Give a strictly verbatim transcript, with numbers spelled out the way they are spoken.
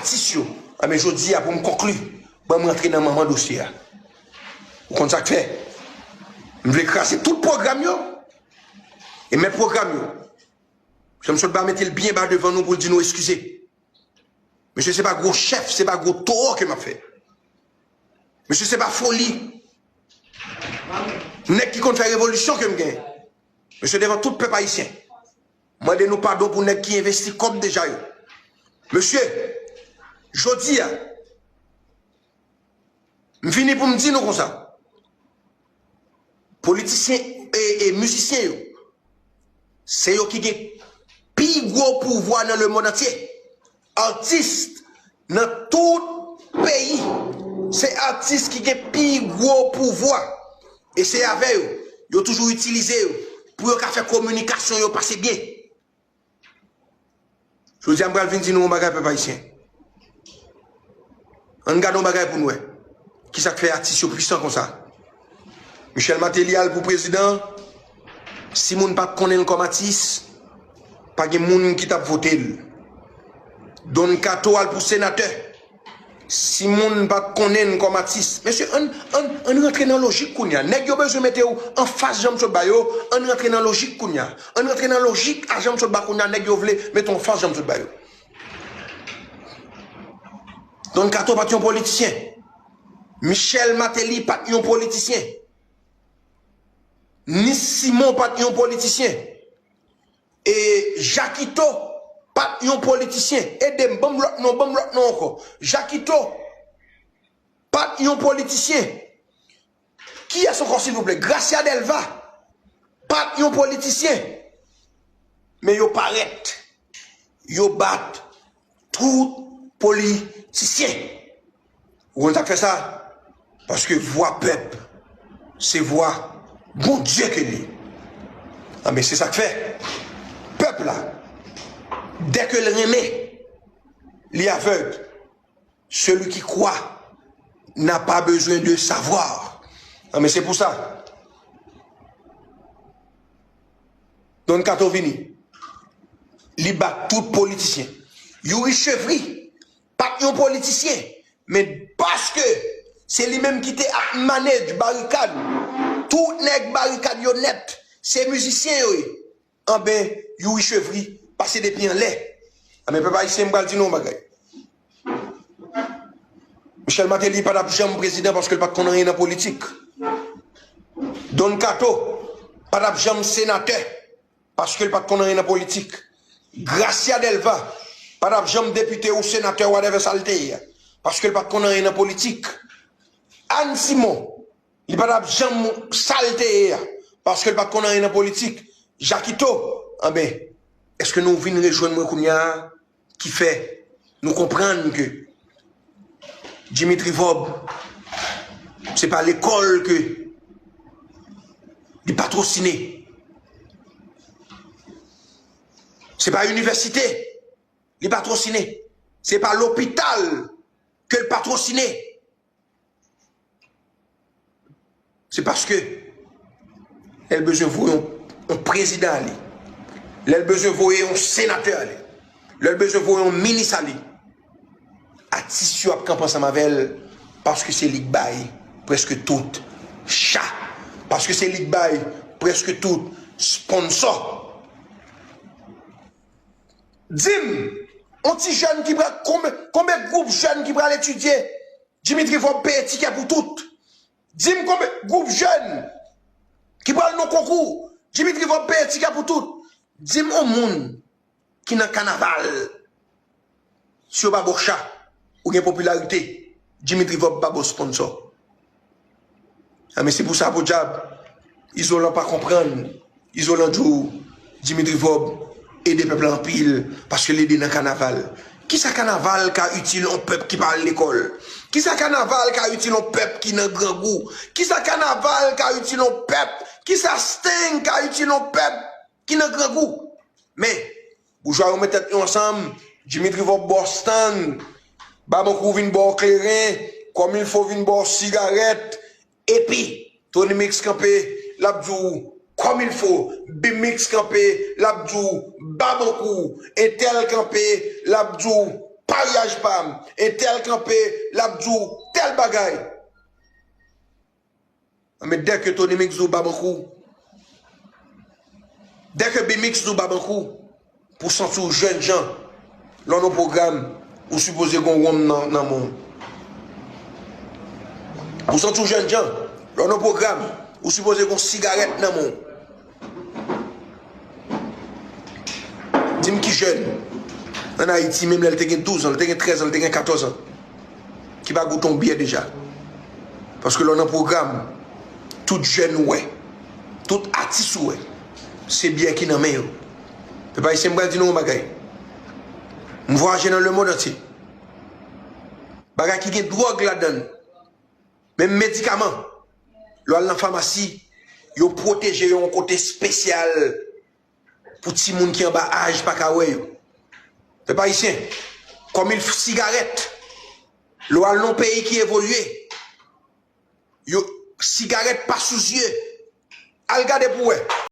atis yo. Anben, jodi a, pou m konkli, ban m rantre nan manman dosye a. Ou konn sa k fè? M vle kraze tout pwogram yo e mèt pwogram yo. Jean Michel Obama mete l byen ba devan nou pou l di nou eskize. Mesye, se pa gwo chèf, se pa gwo towo ke m ap fè. Mesye, se pa foli. Nèg ki konn fè revolisyon ke m gen. Mesye, devan tout pèp ayisyen, mande nou padon pou nèg ki envesti kòb deja yo. Mesye, jodi a, m vini pou m di nou konsa. Politisyen e, e mizisyen yo, se yo ki gen pi gwo pouvwa nan lemonn antye. Atis nan tout peyi, se atis ki gen pi gwo pouvwa. E se avè yo, yo toujou itilize yo pou yo ka fè kominikasyon yo pase byen. Jodi a, m pral vin di nou yon bagay, pèp ayisyen. Ann gade yon bagay pou n wè. Kisa k fè atis yo pwisan konsa? Michel Martelly al pou prezidan. Si moun pa t konnen l kòm atis, pa gen moun ki t ap vote l. Don Kato al pou senatè. Si moun pa t konnen n kòm atis, mesye, ann, ann, ann rantre nan lojik kounye a. Nèg yo bezwen mete w anfas Jean Michel Obama yo, ann rantre nan lojik kounye a. Ann rantre nan lojik a Jean Michel Obama kounye a, nèg yo vle mete w anfas Jean Michel Obama yo. Don Kato pa t yon politisyen. Michel Martelly pa t yon politisyen. Ni Simon pa t yon politisyen. E Jakito pa t yon politisyen. Ede m, ban m lòt non, ban m lòt non ankò. Jakito pa t yon politisyen. Kiyès ankò, silvouplè? Gracia Delva pa t yon politisyen. Men yo parèt. Yo bat tout politisyen. Ou konn sa k fè sa? Paske vwa pèp, se vwa Bondye ke l ye. Anben, se sa k fè. Pèp la, dè ke l renmen, li avèg. Celui qui croit n'a pas besoin de savoir. Anben, se pou sa. Don Kato vini. Li bat tout politisyen. Youri Chevry pa t yon politisyen, men paske se li menm ki te ap manage barikad, tout nèg barikad yo nèt, se mizisyen yo ye. Anben, Youri Chevry pase depi anlè. Anben, pèp ayisyen, m pral di nou yon bagay. Michel Martelly pa t ap janm prezidan paske l pa t konn anyen nan politik. Don Kato pa t ap janm senatè paske l pa t konn anyen nan politik. Gracia Delva pa t ap janm depite ou senatè, whatever sa l te ye a, paske l pa t konn anyen nan politik. Anne Simon, li pa t ap janm sa l te ye a, paske l pa t konn anyen nan politik. Jakito, anben, èske nou vin rejwenn mwen kounye a ki fè nou konprann ke Dimitri Vorbe, se pa lekòl ke li patrosine. Se pa inivèsite li patrosine. Se pa lopital ke l patrosine. Se paske lè l bezwen voye yon, yon prezidan ale, lè l bezwen voye yon senatè ale, lè l bezwen voye yon minis ale, atis yo ap kanpe ansanm avè l, paske se li k bay prèske tout cha, paske se li k bay prèske tout sponsò. Di m, yon ti jèn ki pral, konbyen, konbyen gwoup jèn ki pral etidye, Dimitri Vorbe peye tikè pou tout? Di m konbyen gwoup jèn ki pral nan konkou, Dimitri Vorbe peye tikè pou tout? Di m yon moun ki nan kanaval, si yo pa ba w cha, ou gen popilarite, Dimitri Vorbe pa ba w sponsò. Anben, se pou sa, podyab, Izolan pa konprann. Izolan di w Dimitri Vorbe ede pèp la anpil paske l ede nan kanaval. Kisa kanaval ka itil yon pèp ki pa al lekòl? Kisa kanaval ka itil yon pèp ki nan grangou? Kisa kanaval ka itil yon pèp? Kisa Steng ka itil yon pèp ki nan grangou? Men, boujwa yo met tèt yo ansanm, Dimitri Vorbe ba w stand, Babankou vin ba w kleren, Kòmilfo vin ba w sigarèt, epi Tony Mix kanpe, l ap di w Kòmilfo, Big Mix kanpe, l ap di w Babankou, entèl kanpe, l ap di w paryaj pa m, entèl kanpe, l ap di w tèl bagay. Men dèke Tony Mix di w ba bankou, dèke B-Mix di w ba bankou, pou w santi w jènjan, lè w nan pwogram, ou sipoze gon wonm nan, nan men w. Ou santi w jènjan, lè w nan pwogram, ou sipoze gon sigarèt nan men w. Di m ki jèn ann Ayiti, menm lè l te gen douz an, l te gen trèz an, l te gen katòz an, ki pa goute yon byè deja. Paske lè w nan pwogram, tout jèn ou wè, tout atis ou wè, se byè ki nan men yo. Pèp ayisyen, m pral di nou yon bagay. M vwayaje nan lemonn antye. Bagay ki gen dwòg ladan l, menm medikaman, lè w al nan famasi, yo pwoteje yo yon kote espesyal pou timoun ki anba aj pa ka wè yo. Pèp ayisyen, kòm il f-, sigarèt, lè w al nan yon peyi ki evolye, yo, sigarèt pa sou zye. Al gade pou w wè.